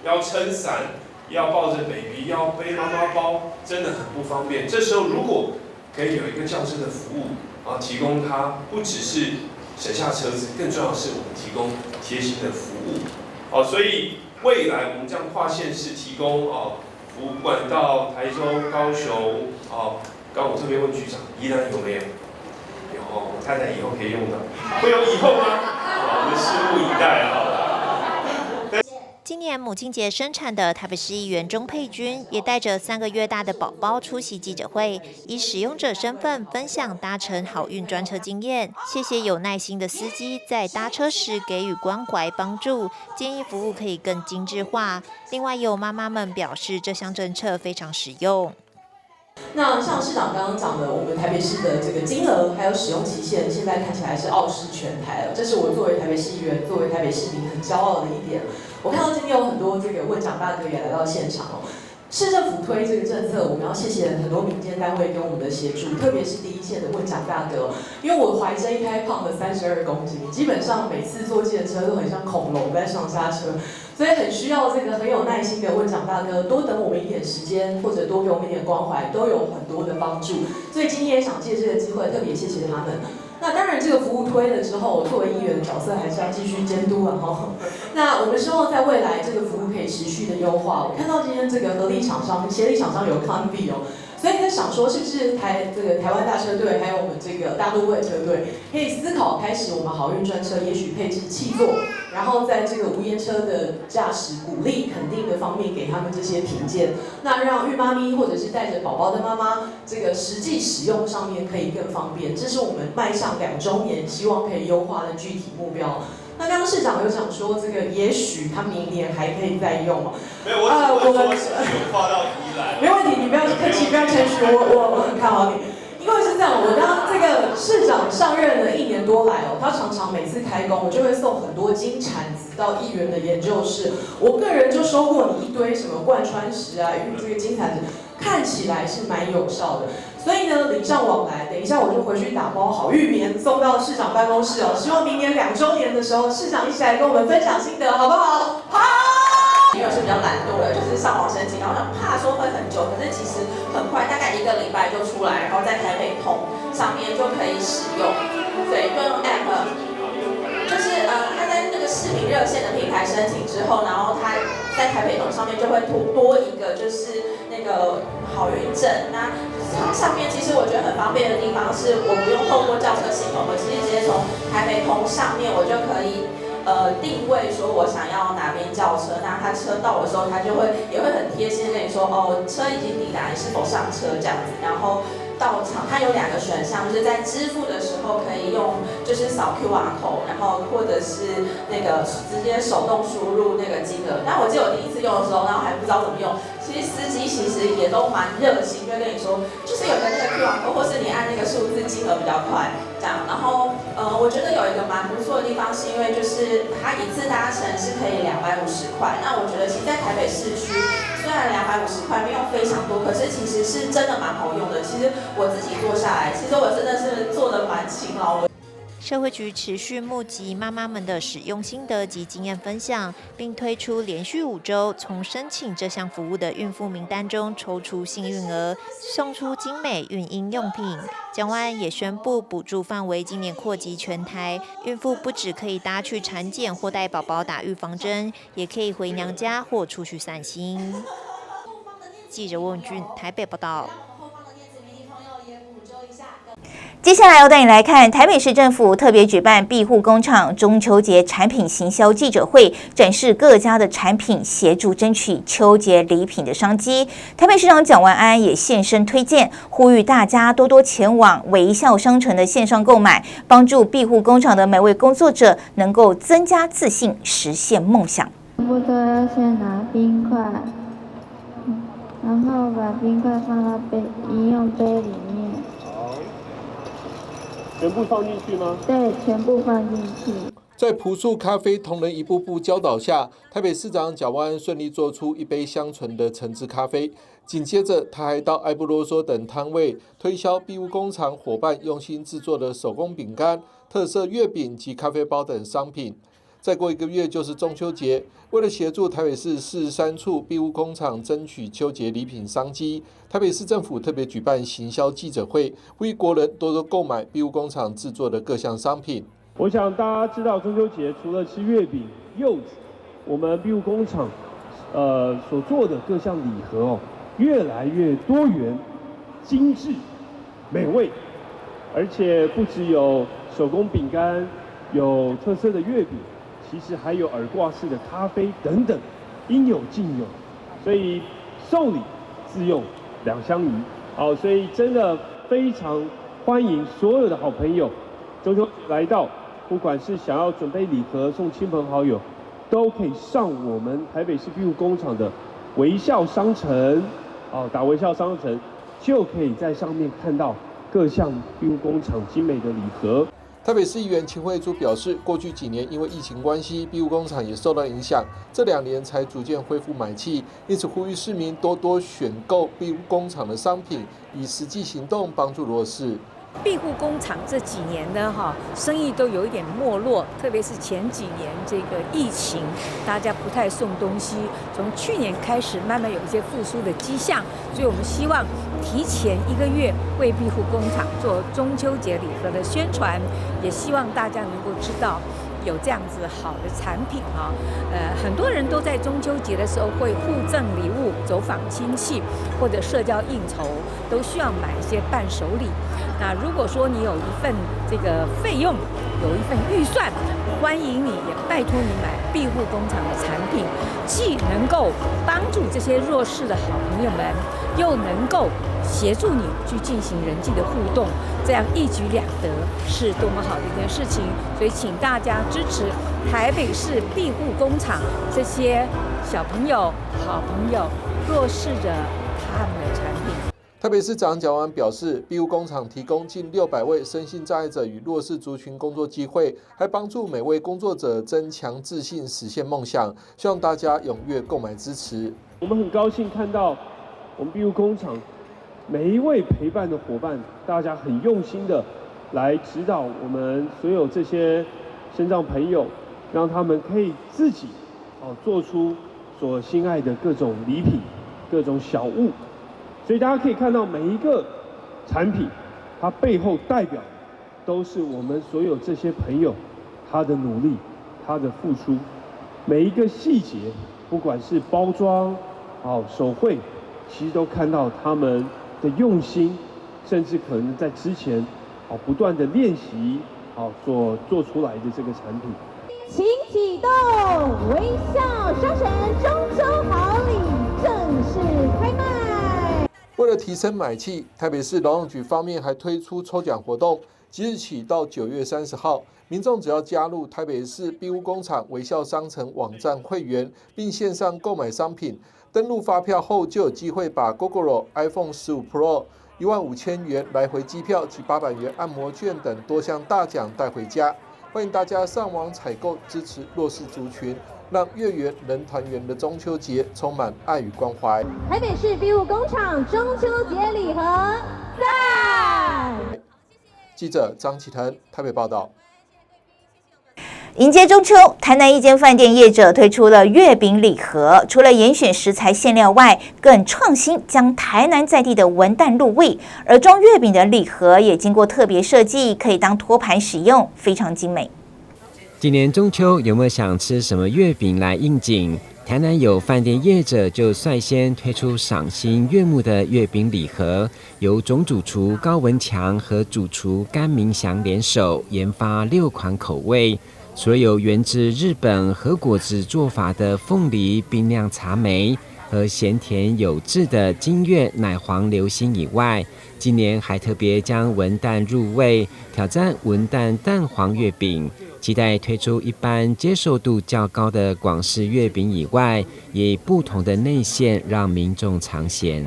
要撑伞，要抱着 baby，要背妈妈包，真的很不方便。这时候如果可以有一个轿车的服务啊，提供它不只是省下车子，更重要的是我们提供贴心的服务。哦，所以未来我们将跨县市提供哦服务，不管到台中、高雄哦，刚我特别问局长，宜兰有没有？有哦，我太太以后可以用的，会有以后吗？好，我们拭目以待啊。今年母亲节生产的台北市议员钟佩君也带着3个月大的宝宝出席记者会，以使用者身份分享搭乘好运专车经验，谢谢有耐心的司机在搭车时给予关怀帮助，建议服务可以更精致化。另外，有妈妈们表示这项政策非常实用。那像市长刚刚讲的，我们台北市的这个金额还有使用期限，现在看起来是傲视全台了。这是我作为台北市议员、作为台北市民很骄傲的一点。我看到今天有很多这个问长大哥也来到现场哦。市政府推这个政策，我们要谢谢很多民间单位跟我们的协助，特别是第一线的问长大哥。因为我怀这一胎胖了32公斤，基本上每次坐计程车都很像恐龙在上下车，所以很需要这个很有耐心的问长大哥，多等我们一点时间，或者多给我们一点关怀，都有很多的帮助。所以今天也想借这个机会，特别谢谢他们。那当然，这个服务推了之后，作为议员的角色还是要继续监督啊哈。那我们希望在未来这个服务可以持续的优化。我看到今天这个合力厂商、协力厂商有康比哦，所以在想说，是不是台湾大车队，还有我们这个大都会车队，可以思考开始我们好运专车，也许配置气座，然后在这个无烟车的驾驶鼓励肯定的方面，给他们这些评鉴，那让孕妈咪或者是带着宝宝的妈妈，这个实际使用上面可以更方便。这是我们迈向2周年，希望可以优化的具体目标。那刚刚市长有讲说，这个也许他明年还可以再用。没有，我们有跨到宜兰。没问题，你不要客气，不要谦虚，我很看好你。因为是这样，我当这个市长上任了1年多来哦，他常常每次开工，我就会送很多金铲子到议员的研究室。我个人就收过你一堆什么贯穿石啊，这个金铲子，看起来是蛮有效的。所以呢，礼尚往来，等一下我就回去打包好玉棉送到市长办公室哦。希望明年2周年的时候，市长一起来跟我们分享心得，好不好？好。因为是比较懒惰的，就是上网申请，然后怕说会很久，可是其实很快，大概一个礼拜就出来，然后在台北通上面就可以使用。对，就用 app，就是他在那个市民热线的平台申请之后，然后他在台北通上面就会多多一个就是那个好运证。那它上面其实我觉得很方便的地方是，我不用透过叫车系统，我其实直接从台北通上面我就可以定位说我想要哪边叫车，那他车到的时候，他就会也会很贴心的跟你说，哦，车已经抵达，你是否上车这样子。然后到场，它有两个选项，就是在支付的时候可以用，就是扫 QR code，然后或者是那个直接手动输入那个金额。那我记得我第一次用的时候，然后还不知道怎么用。其实司机其实也都蛮热心，就跟你说，就是有个那个 QR code，或是你按那个数字金额比较快，这样。然后，我觉得有一个蛮不错的地方，是因为就是它一次搭乘是可以250块。那我觉得其实，在台北市区，虽然250块没有非常多，可是其实是真的蛮好用的。其实我自己坐下来，其实我真的是坐的蛮勤劳的。社会局持续募集妈妈们的使用心得及经验分享，并推出连续5周从申请这项服务的孕妇名单中抽出幸运儿，送出精美孕婴用品。蒋万安也宣布补助范围今年扩及全台，孕妇不只可以搭去产检或带宝宝打预防针，也可以回娘家或出去散心。记者温俊台北报道。接下来要带你来看台北市政府特别举办庇护工厂中秋节产品行销记者会，展示各家的产品，协助争取秋节礼品的商机。台北市长蒋万安也现身推荐，呼吁大家多多前往微笑商城的线上购买，帮助庇护工厂的每位工作者能够增加自信，实现梦想。步骤要先拿冰块，然后把冰块放到杯饮用杯里面。全部放进去吗？对，全部放进去。在朴素咖啡同仁一步步教导下，台北市长蒋万安顺利做出一杯香醇的橙汁咖啡。紧接着，他还到爱不啰嗦等摊位推销庇护工厂伙伴用心制作的手工饼干、特色月饼及咖啡包等商品。再过一个月就是中秋节，为了协助台北市43处庇护工厂争取秋节礼品商机，台北市政府特别举办行销记者会，呼吁国人多多购买庇护工厂制作的各项商品。我想大家知道，中秋节除了吃月饼、柚子，我们庇护工厂，所做的各项礼盒哦，越来越多元、精致、美味，而且不只有手工饼干，有特色的月饼。其实还有耳挂式的咖啡等等，应有尽有，所以送礼自用两相宜。好，所以真的非常欢迎所有的好朋友，中秋来到，不管是想要准备礼盒送亲朋好友，都可以上我们台北市庇护工厂的微笑商城，哦，打微笑商城就可以在上面看到各项庇护工厂精美的礼盒。台北市议员秦慧珠表示，过去几年因为疫情关系，庇护工厂也受到影响，这2年才逐渐恢复买气，因此呼吁市民多多选购庇护工厂的商品，以实际行动帮助弱势。庇护工厂这几年呢，哈，生意都有一点没落，特别是前几年这个疫情，大家不太送东西。从去年开始，慢慢有一些复苏的迹象，所以我们希望提前一个月为庇护工厂做中秋节礼盒的宣传，也希望大家能够知道有这样子好的产品啊。很多人都在中秋节的时候会互赠礼物、走访亲戚或者社交应酬，都需要買一些伴手禮。那如果說你有一份這個費用，有一份預算，歡迎你，也拜託你買庇護工廠的產品，既能夠幫助這些弱勢的好朋友們，又能夠協助你去進行人際的互動，這樣一舉兩得，是多麼好的一件事情。所以請大家支持台北市庇護工廠這些小朋友、好朋友、弱勢的他們的產品。台北市長蔣萬安表示，庇護工廠提供近600位身心障礙者與弱勢族群工作機會，還幫助每位工作者增強自信，實現夢想。希望大家踴躍購買支持。我們很高興看到我們庇護工廠每一位陪伴的夥伴，大家很用心的來指導我們所有這些身障朋友，讓他們可以自己做出所心愛的各種禮品、各種小物。所以大家可以看到，每一個產品，它背後代表都是我們所有這些朋友他的努力、他的付出。每一個細節，不管是包裝、手繪，其實都看到他們的用心，甚至可能在之前不斷的練習所做出來的這個產品。請啟動微笑商城中秋好禮正式開賣。為了提升買氣，台北市勞動局方面還推出抽獎活動，即日起到9月30號，民眾只要加入台北市庇護工廠微笑商城網站會員，並線上購買商品，登錄發票後就有機會把 Gogoro、iPhone 15 Pro、15000元來回機票及800元按摩券等多項大獎帶回家。歡迎大家上網採購，支持弱勢族群，讓月圓人團圓的中秋節充滿愛與關懷。台北市庇護工廠中秋節禮盒讚！記者張啟騰台北報道。迎接中秋，台南一間飯店業者推出了月餅禮盒，除了嚴選食材餡料外，更創新將台南在地的文旦入味。而裝月餅的禮盒也經過特別設計，可以當托盤使用，非常精美。今年中秋有沒有想吃什麼月餅來應景？台南有飯店業者就率先推出賞心悅目的月餅禮盒，由總主廚高文強和主廚甘明祥聯手研發6款口味。除了有源自日本和果子做法的鳳梨冰釀茶梅和鹹甜有致的金月奶黃流心以外，今年還特別將文旦入味，挑戰文旦蛋黃月餅，期待推出一般接受度較高的廣式月餅以外，以不同的內餡讓民眾嘗鮮。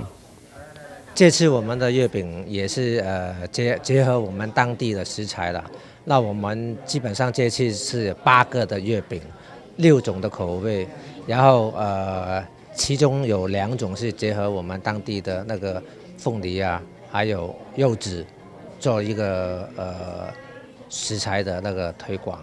這次我們的月餅也是結合我們當地的食材了。那我們基本上這次是8個的月餅，6種的口味，然後其中有2種是結合我們當地的那個鳳梨啊，還有柚子，做一個食材的那個推廣。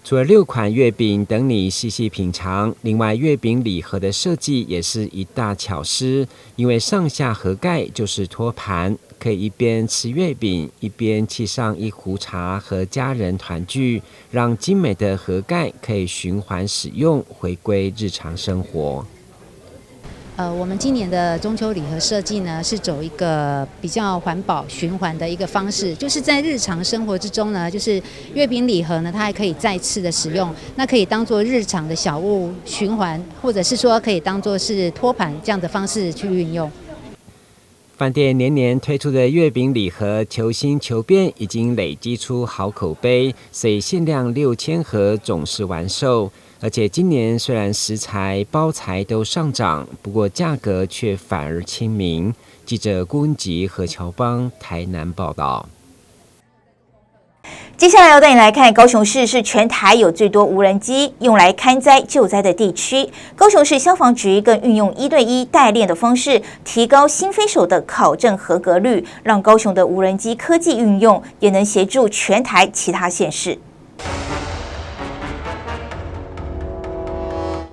除了6款月餅等你細細品嘗，另外月餅禮盒的設計也是一大巧思，因為上下盒蓋就是托盤，可以一邊吃月餅，一邊沏上一壺茶和家人團聚，讓精美的盒蓋可以循環使用，回歸日常生活。我們今年的中秋禮盒設計呢，是走一個比較環保循環的一個方式，就是在日常生活之中呢，就是月餅禮盒呢，它還可以再次的使用，那可以當做日常的小物循環，或者是說可以當做是托盤這樣的方式去運用。飯店年年推出的月餅禮盒，求新求變，已經累積出好口碑，所以限量6000盒總是完售。而且今年雖然食材、包材都上漲，不過價格卻反而親民。記者郭文吉、何喬邦台南報道。接下來要帶你來看，高雄市是全台有最多無人機用來勘災救災的地區。高雄市消防局更運用1對1代練的方式，提高新飛手的考證合格率，讓高雄的無人機科技運用也能協助全台其他縣市。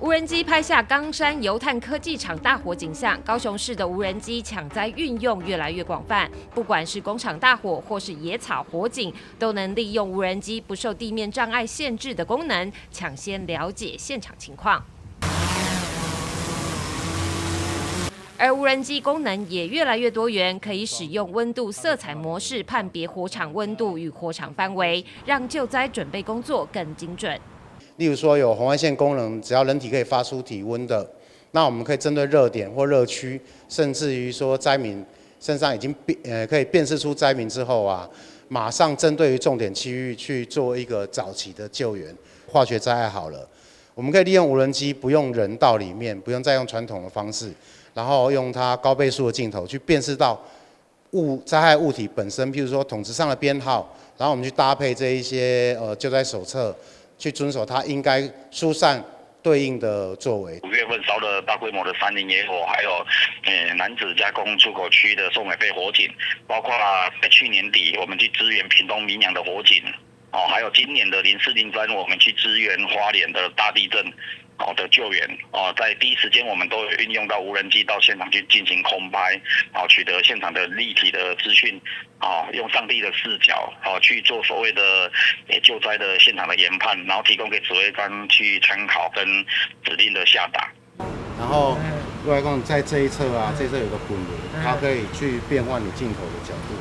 無人機拍下岡山油炭科技廠大火景象，高雄市的無人機搶災運用越來越廣泛，不管是工廠大火或是野草火警，都能利用無人機不受地面障礙限制的功能，搶先了解現場情況。而無人機功能也越來越多元，可以使用溫度、色彩模式判別火場溫度與火場範圍，讓救災準備工作更精準。例如說有紅外線功能，只要人體可以發出體溫的，那我們可以針對熱點或熱區，甚至於說災民身上已經可以辨識出災民之後啊，馬上針對於重點區域去做一個早期的救援。化學災害好了，我們可以利用無人機，不用人到裡面，不用再用傳統的方式，然後用它高倍數的鏡頭去辨識到災害物體本身，譬如說桶子上的編號，然後我們去搭配這一些救災手冊。去遵守它應該疏散對應的作為。5月份燒了大規模的山林野火，還有楠梓加工出口區的宋美費火警，包括在去年底我們去支援屏東明陽的火警，哦，還有今年的0403我們去支援花蓮的大地震，哦的救援，哦，在第一時間我們都有運用到無人機到現場去進行空拍，哦，取得現場的立體的資訊。啊，用上帝的視角，啊去做所謂的救災的現場的研判，然後提供給指揮官去參考跟指令的下達。然後，另外講在這一側啊，這側有個滾輪，它可以去變換你鏡頭的角度。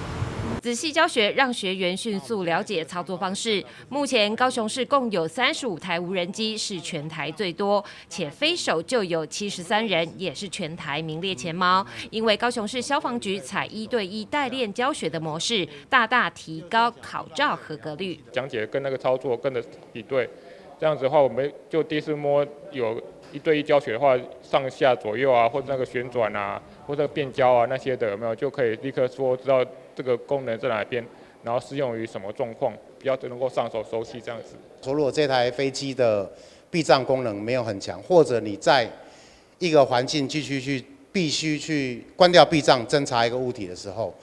仔細教學，讓學員迅速了解操作方式。目前高雄市共有35台無人機，是全台最多，且飛手就有73人，也是全台名列前茅。因為高雄市消防局採1對1代練教學的模式，大大提高考照合格率。講解跟那個操作跟着比對，這樣子的話，我們就第一次摸有1對1教學的話，上下左右啊，或者那個旋轉啊，或者變焦啊那些的，有沒有就可以立刻說知道這個功能在哪邊，然後適用於什麼狀況，比較能夠上手熟悉這樣子。說如果這台飛機的避障功能沒有很強，或者你在一個環境繼續去必須去關掉避障偵查一個物體的時候，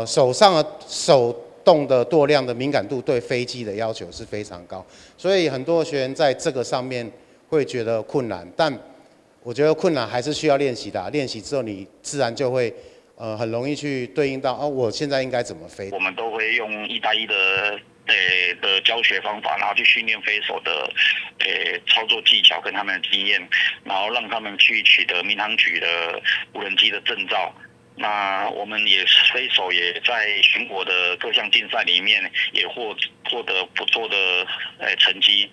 手上的手動的舵量的敏感度對飛機的要求是非常高，所以很多學員在這個上面會覺得困難，但我覺得困難還是需要練習的，練習之後你自然就會。很容易去對應到哦，我現在應該怎麼飛？我們都會用1對1的教學方法，然後去訓練飛手的操作技巧跟他們的經驗，然後讓他們去取得民航局的無人機的證照。那我們也飛手也在全國的各項競賽裡面也獲得不錯的成績。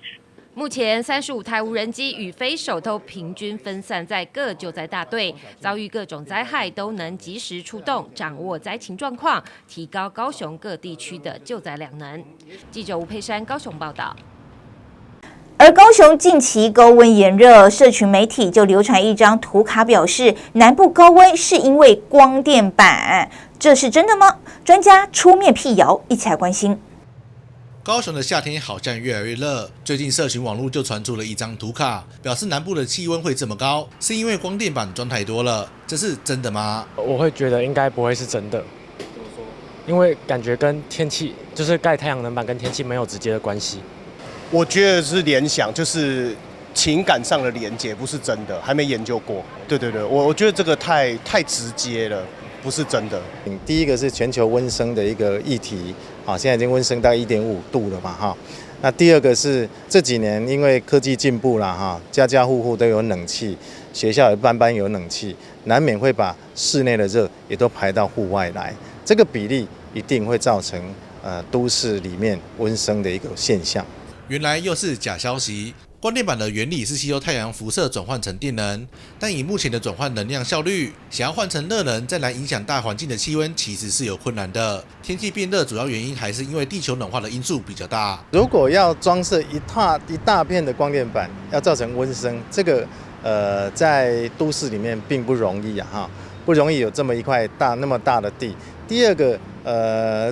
目前35台無人機與飛手都平均分散在各救災大隊，遭遇各種災害都能及時出動，掌握災情狀況，提高高雄各地區的救災量能。記者吳佩珊高雄報道。而高雄近期高溫炎熱，社群媒體就流傳一張圖卡，表示南部高溫是因為光電板，這是真的嗎？專家出面闢謠，一起來關心。高雄的夏天好像越來越熱，最近社群網絡就傳出了一張圖卡，表示南部的氣溫會這麼高，是因為光電板裝太多了，這是真的嗎？我會覺得應該不會是真的，因為感覺跟天氣，就是蓋太陽能板跟天氣沒有直接的關係。我覺得是聯想，就是情感上的連結，不是真的，還沒研究過。對對對，我覺得這個太直接了。不是真的。第一個是全球溫升的一個議題，啊，現在已經溫升到1.5度了嘛，哈。那第二個是這幾年因為科技進步了，哈，家家戶戶都有冷氣，學校也班班有冷氣，難免會把室內的熱也都排到戶外來，這個比例一定會造成都市裡面溫升的一個現象。原來又是假消息。光電板的原理是吸收太陽輻射轉換成電能，但以目前的轉換能量效率，想要換成熱能再來影響大環境的氣溫，其實是有困難的。天氣變熱主要原因還是因為地球暖化的因素比較大。如果要裝設一大片的光電板，要造成溫升，這個在都市裡面並不容易啊，哈，不容易有這麼一塊那麼大的地。第二個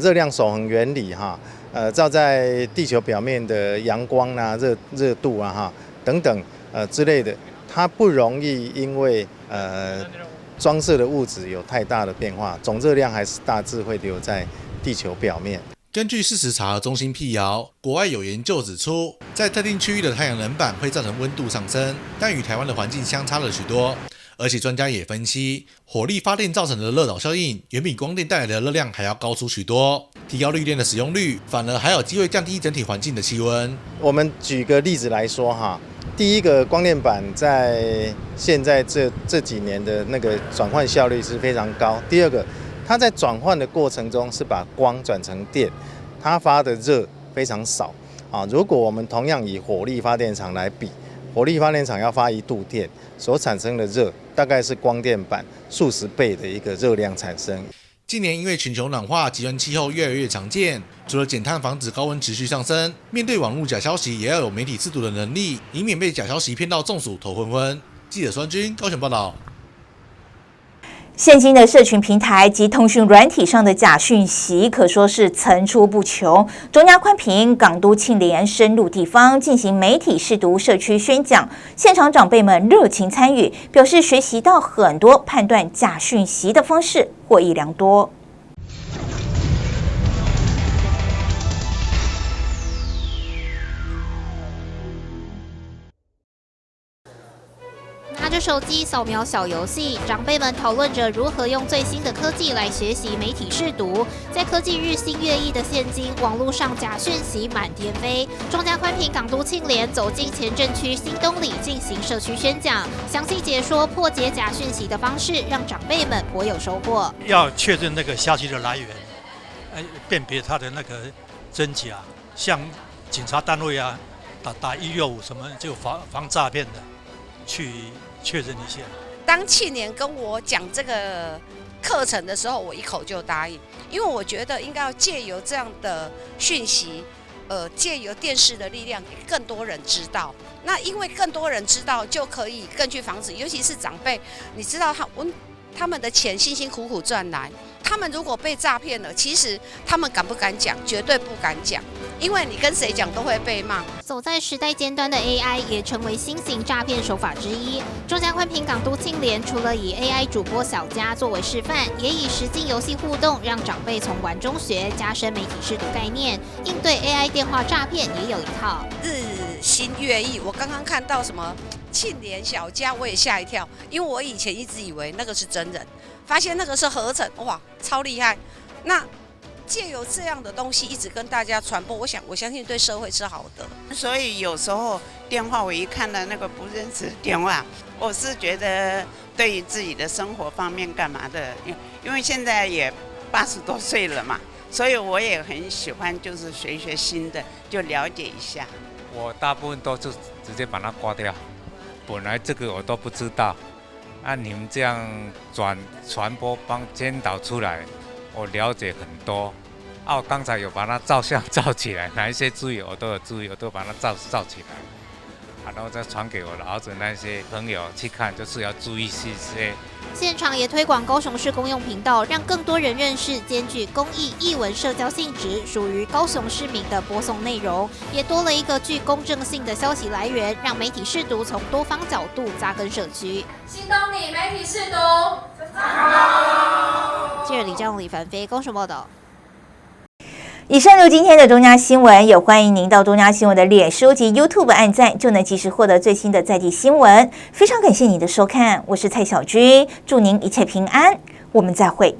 熱量守恆原理哈。照在地球表面的陽光啊、熱度啊、哈等等之類的，它不容易因為裝設的物質有太大的變化，總熱量還是大致會留在地球表面。根據事實查核中心闢謠，國外有研究指出，在特定區域的太陽能板會造成溫度上升，但與台灣的環境相差了許多。而且專家也分析，火力發電造成的熱島效應遠比光電帶來的熱量還要高出許多。提高綠電的使用率，反而還有機會降低整體環境的氣溫。我們舉個例子來說哈，第一个光电板在现在这几年的那个转换效率是非常高。第二个，它在转换的过程中是把光转成电，它发的热非常少啊。如果我们同样以火力发电厂来比，火力发电厂要发1度电所产生的热，大概是光电板数十倍的一个热量产生。近年因为全球暖化，极端气候越来越常见。除了减碳防止高温持续上升，面对网络假消息，也要有媒体识读的能力，以免被假消息骗到中暑头昏昏。记者孙军高雄报道。现今的社群平台及通讯软体上的假讯息可说是层出不穷。中央宽频、港都庆联深入地方进行媒体识读社区宣讲，现场长辈们热情参与，表示学习到很多判断假讯息的方式，获益良多。拿着手机扫描小游戏，长辈们讨论着如何用最新的科技来学习媒体识读。在科技日新月异的现今，网络上假讯息满天飞。中嘉宽频港都庆联走进前镇区新东里进行社区宣讲，详细解说破解假讯息的方式，让长辈们颇有收获。要确认那个消息的来源，辨别它的那个真假，像警察单位啊，打165什么就防诈骗的，去确认一下。当庆联跟我讲这个课程的时候，我一口就答应，因为我觉得应该要借由这样的讯息，借由电视的力量，给更多人知道。那因为更多人知道，就可以更去防止，尤其是长辈，你知道他们的钱辛辛苦苦赚来，他们如果被诈骗了，其实他们敢不敢讲？绝对不敢讲。因为你跟谁讲都会被骂。走在时代尖端的 AI 也成为新型诈骗手法之一。中嘉宽频港都庆联除了以 AI 主播小佳作为示范，也以实境游戏互动，让长辈从玩中学，加深媒体识读概念，应对 AI 电话诈骗也有一套。日新月异，我刚刚看到什么庆联小佳，我也吓一跳，因为我以前一直以为那个是真人，发现那个是合成，哇，超厉害。那借由这样的东西一直跟大家传播，我相信对社会是好的。所以有时候电话我一看到那个不认识的电话，我是觉得对于自己的生活方面干嘛的，因为现在也80多岁了嘛，所以我也很喜欢学一学新的，就了解一下。我大部分都是直接把它挂掉，本来这个我都不知道，你们这样传播帮监导出来。我了解很多，我刚才有把它照相照起来，哪一些注意我都有注意，我都把它照起来，然后再传给我的儿子那些朋友去看，就是要注意这些。现场也推广高雄市公用频道，让更多人认识兼具公益、艺文、社交性质，属于高雄市民的播送内容，也多了一个具公正性的消息来源，让媒体识读从多方角度扎根社区。新东里媒体识读。记者李正、李凡飞，高雄报道。以上就是今天的中嘉新闻，也欢迎您到中嘉新闻的脸书及 YouTube 按赞，就能及时获得最新的在地新闻。非常感谢您的收看，我是蔡小军，祝您一切平安，我们再会。